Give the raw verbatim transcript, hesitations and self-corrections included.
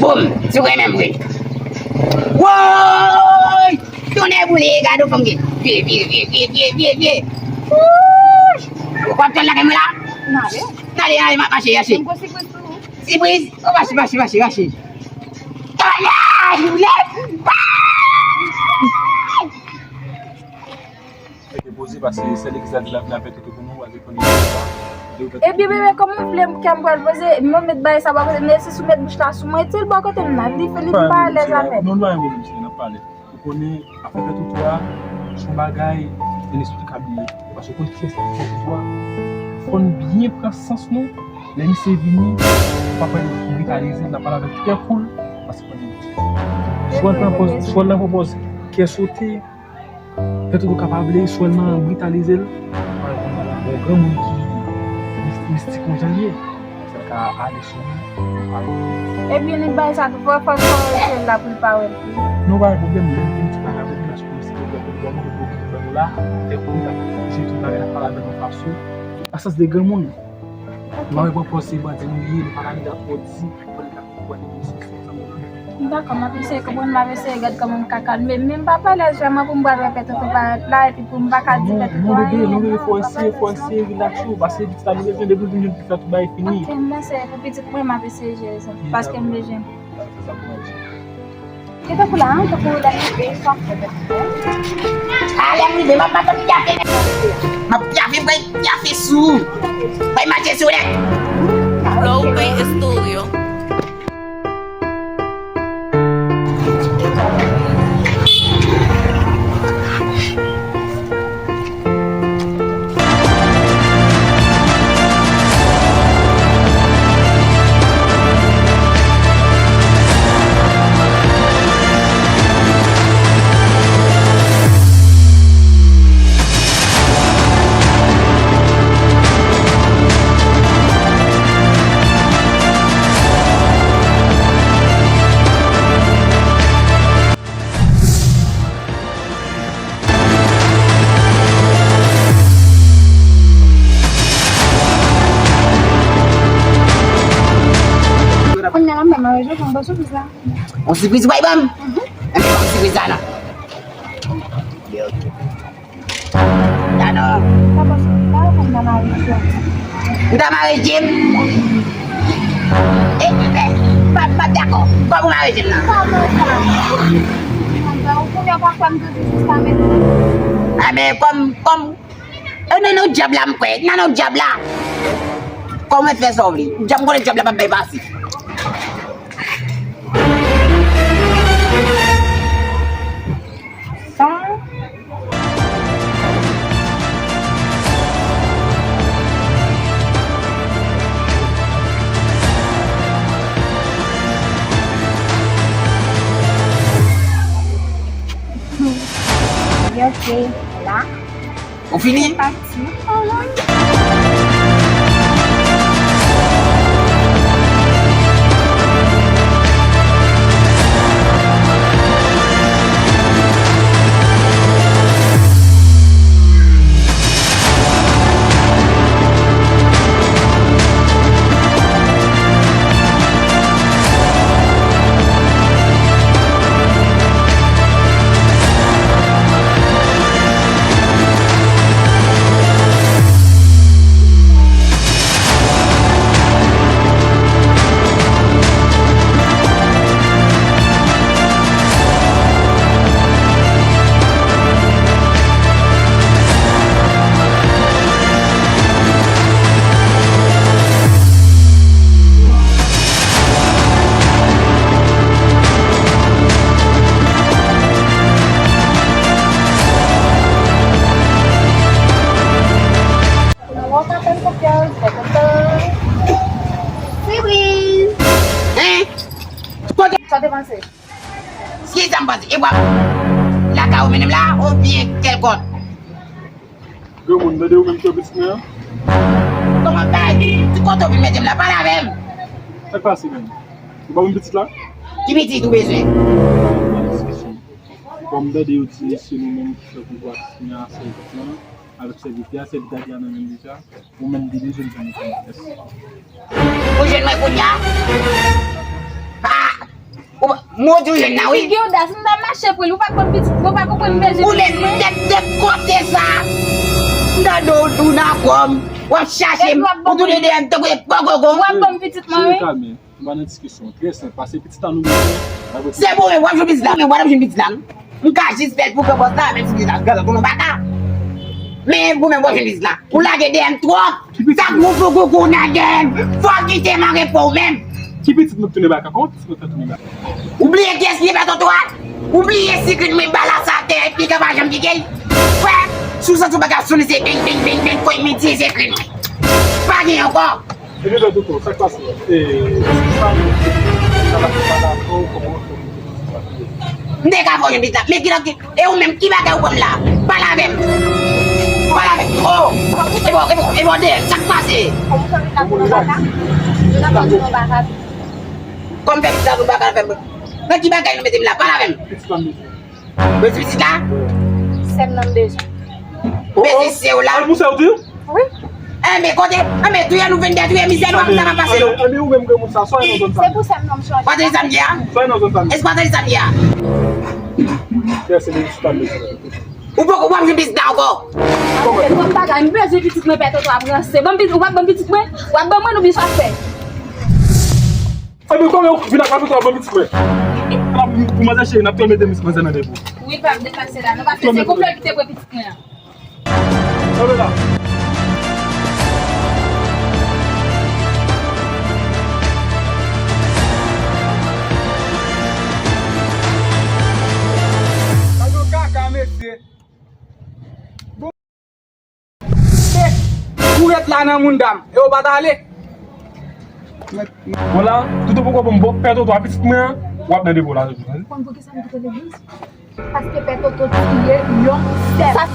Boum! Si w renmen m vre. Woy! Tonnè boule, gade w fanm gen. Vye, vye, vye, vye, vye, vye, vye. Wouch! W ap tann lakay mwen la? N ale. N ale, n ale, m ap mache, mache. M gon sipriz pou ou. Sipriz? O, mache, mache, mache, mache. Tonnè boule! Mete poze, paske sèl legliz la di l ap vin avèk tout pou nou, w a depann de sa. Ebyen, bebe, kòman w vle m kè m pral poze? Mwen met bagay sa pa poze, men si sou met bouch la sou mwen, ti l bò kote m nan, li, li pa alèz avè m. Non, nou pa gen pwoblèm, cheri, n ap pale. Ou konnen, afè fè toutou a, se yon bagay ineksplikab li ye. Paske ou konn kiyès ki fè toutou a, fò n byen pran sans nou, lè misye vini, ou pa pral britalize, n ap pale avè l trè cool, paske konnen. Swa l pran pòz, swa l nan pran pòz kè sote, Pèt ou ka pa vle sèlman britalize l. Bon, granmoun ki mis-, mistik konjan l ye, sa ka ale sou li, pale. Ebyen, li bay sa tou, fò, fò, fò rete la pou l pa wè l tou. Non, pa gen pwoblèm, lè m vin ti bagay pou plas pou mistik, pou bon moun pou ban nou la, fè kou la, jete tout bagay la, pale avè nou fason. Pasans de granmoun. Mwen pran pòz se bandi nou ye, nou pa ka vin ap twò di. M dakò, m ap eseye konprann, m ap eseye gad kòman m ka kalme m, men m pa alèz vrèman pou m pral wè pèt oto parèt la, epi pou m pa ka di pèt oto anyen. Non, bebe, non, bebe, fò eseye, fò eseye, relax ou, paske pitit la nou bezwen, depi nou vin jwenn pitit la, tout bagay fini. Ok, m eseye pou pitit mwen, m ap eseye jere sa, paske m bezwen. Sa, sa, sa pou mwen. Li tankou la, tankou lè m rive, sa fè pèt oto. A, lè m rive, m ap, m ap pyafe nèg. M ap pyafe, bay pyafe sou. Bay mache sou nèg. Low Beat Studio. Kounye a la, m nan manje, fè m bon sipriz la. Yon sipriz ou bay ban m? Mhm. Enben, ban m sipriz la, non. Dano. Papa, sa w konn nan mari jèn? Ou ta mare Jim? E, e, pa, pa dakò. Kòman ou mare Jim nan? Kòman sa? Ou konnen w pa kwè m toujou jiska mentnan. A, men kòm, kòm, e, nan, nan dyab la m kwè. Nan, nan dyab la. Kòman fè sa w vle? Dyab, m konnen dyab la p ap bay pase. Sa. Yo, se la. Ou fini? Pati. Sipriz! Hein? Kote? Sa w te panse? Kisa m panse? E w ap lakay ou mennen m la, oubyen kèlkòt? Granmoun, tande ou menm ki pitit mwen an? Kòman bagay? Ti kote w vin mete m la, pale avè m. Sa k pase menm? Ou pa menm pitit la? Ki pitit ou bezwen? Bon, m tande yo di se nou menm ki fè konplo a pitit mwen an, sèvant lan, avèk sèvitè a, sèvitè a gen nan men l deja. Ou menm ki bezwen jwenn mwen. Ou jwenn mwen kounye a? Ah! Mwen di w jèn nan, wi. Ou gen odas, m ta mache pou li. Ou pa konn pitit mwen, ou pa konprann m bezwen pitit mwen. Ou menm tèt, tèt kote sa. M tande w tou nan kò m. W ap chache m. Ou tou de deyè m tankou de pògogo. W ap ban m pitit mwen, wi. Cheri, kalme. Nou pa nan diskisyon. Trè senp. Pase pitit la nou menm. Se pou mwen, w ap jwenn pitit la, men w ap jwenn pitit la. M ka jis fè l pou granpòs la, menm si pitit la granpòs nou pa ka. Men pou mwen, w ap jwenn pitit la. Ou lage deyè m twòp. Sa k nou fou koukou nan dèyè m. Fò w kite m an repo ou menm. Ki pitit mwen k tounen baka? Kòman pitit mwen fè tounen baka? Ou bliye kiyès ki pè toto a? Ou bliye si grenn mwen bala sa atè epi ka pa janm pike l? Frè, si w santi w pa ka sou li se beng, beng, beng, beng, koy midi se grenn mwen. Pa gen ankò. Epi pè toto, sa k pase? E, sa, sa la, sa la, kòman, kòman, kòman, kòman, kòman, kòman, kòman, kòman, kòman, kòman, kòman, M te ka voye yon pitit la. Men kilòt ki, e ou menm, ki bagay ou konn la? Pale avè m. Pale avè m. Oh! E bon, e bon, e bon, de, sa k pase? Kòm ou fè pitit la tou nan baka? Yo nan fè tou nan baka. Kòm fè pitit la tou nan baka, fè m. Nan ki bagay nou mete m la? Pale avè m. Pitit la m bezwen. Bezwen pitit la? Sè m nan m bezwen. Bezwen sè w la? Al pou sè w di? Wi. Enben, kote, enben, touye nou vin dètouye mizè nou, sa va pase nou. Enben, ou menm granmoun sa, swa nan zòn sa. Se pou sa m nan m chanje. Patrizan m ye a? Swa nan zòn sa. Èske patrizan m ye a? Kè se de sita mezon. Ou poko, w ap jwenn pitit la ankò. Kòman? Se twòp bagay, m bezwen pitit mwen, pè toto ap ranse. Ban m pitit, ou p ap ban m pitit mwen? W ap ban mwen, oubyen sa fè? Enben, kòman ou vin ak pè toto ap ban pitit mwen? N ap pou manzè cheri, n ap tou mete mis manzè nan depo. Wi, pa deplase la. Nou pa fè se konplè ki te pran pitit mwen an. Kanpe la. Gade yon kaka, mesye. Bon, ou ret la nan mounda m. E ou pa t ale. Bon la, toutan poko ban m bon pè toto a pitit mwen an, w ap nan depo la toujou, tande? Konn poukisa m kite legliz? Paske pè toto tiye yon sèl. Sa,